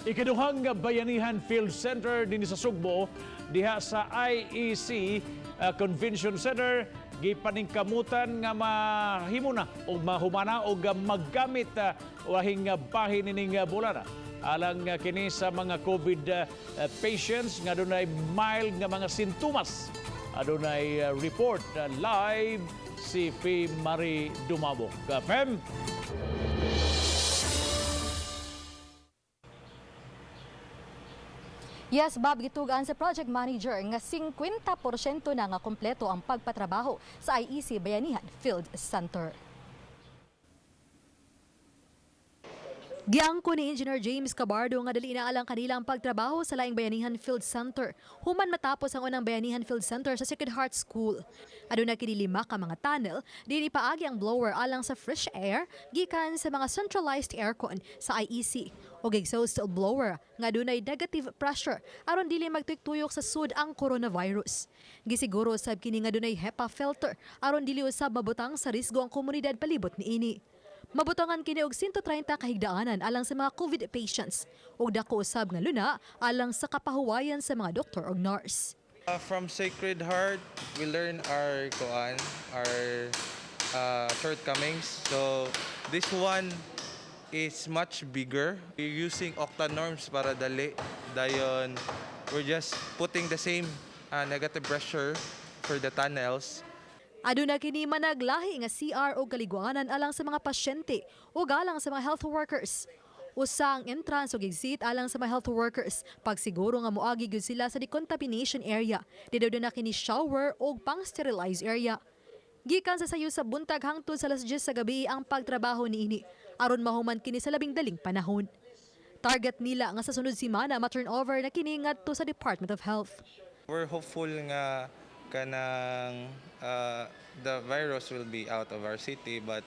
Ikaduhang Bayanihan Field Center dinhi sa Sugbo diha sa IEC Convention Center gipaningkamutan nga mahimo na o mahumana og maggamit wahing bahin nining bulan alang kini sa mga COVID patients nga dunay mild nga mga sintomas. Adunay report live si Fee Marie Dumabok. Fem? Yes, Bob, gitugaan sa project manager nga 50% na nga kompleto ang pagpatrabaho sa IEC Bayanihan Field Center. Giangko ni Engineer James Cabardo nga dali na alang kanila ang pagtrabaho sa laing Bayanihan Field Center human matapos ang unang Bayanihan Field Center sa Sacred Heart School. Aduna kini lima ka mga tunnel, dinhi paagi ang blower alang sa fresh air gikan sa mga centralized aircon sa IEC ug exhaust blower nga adunay negative pressure aron dili magtuyok sa sud ang coronavirus. Gisiguro sab kini nga adunay HEPA filter aron dili usab mabutang sa risgo ang komunidad palibot niini. Mabutangan kini og 130 kahigdaanan alang sa mga COVID patients ug dako usab nga luna alang sa kapahuwayan sa mga doktor ug nurse. From Sacred Heart, we learn our kuan, our shortcomings. So this one is much bigger. We're using octanorms para dali. Dayon, we're just putting the same negative pressure for the tunnels. Aduna kini managlahi nga CR o kaliguanan alang sa mga pasyente ug alang sa mga health workers. Usa ang entrance ug exit alang sa mga health workers pagsiguro nga moagi gyud sila sa decontamination area. Didto na kini shower ug pang-sterilize area. Gikan sa sayo sa buntag hangtod sa alas 10 sa gabi ang pagtrabaho niini aron mahuman kini sa labing daling panahon. Target nila nga sa sunod semana ma-turnover na kini ngadto sa Department of Health. We're hopeful nga kanang the virus will be out of our city, but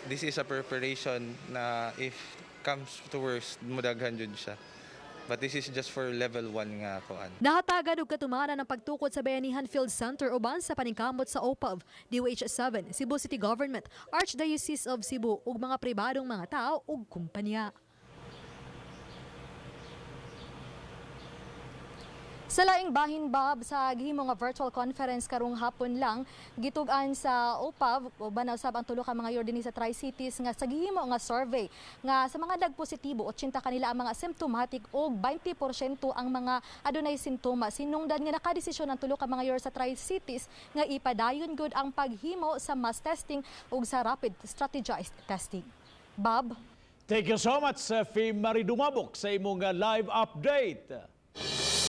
this is a preparation na if comes to worst, mudaghan jud siya. But this is just for level 1 nga kuan. Nahatagan og katumanan ang pagtukod sa Bayanihan Field Center uban sa paningkamot sa OPAV, DOH-7, Cebu City Government, Archdiocese of Cebu ug mga pribadong mga tao ug kumpanya. Sa laing bahin, Bob, sa gihimo nga virtual conference karong hapon lang, gitug-an sa OPAV uban usab ang tulo ka mga mayor dinhi sa Tri-Cities nga sa gihimo nga survey nga sa mga nagpositibo, 80 kanila ang mga symptomatic ug 20% ang mga adunay sintomas. Hinungdan nga nakadesisyon ang tulo ka mga mayor sa Tri-Cities nga ipadayon gud ang paghimo sa mass testing ug sa rapid strategized testing. Bob? Thank you so much, Fee Marie Dumabok, sa imong live update.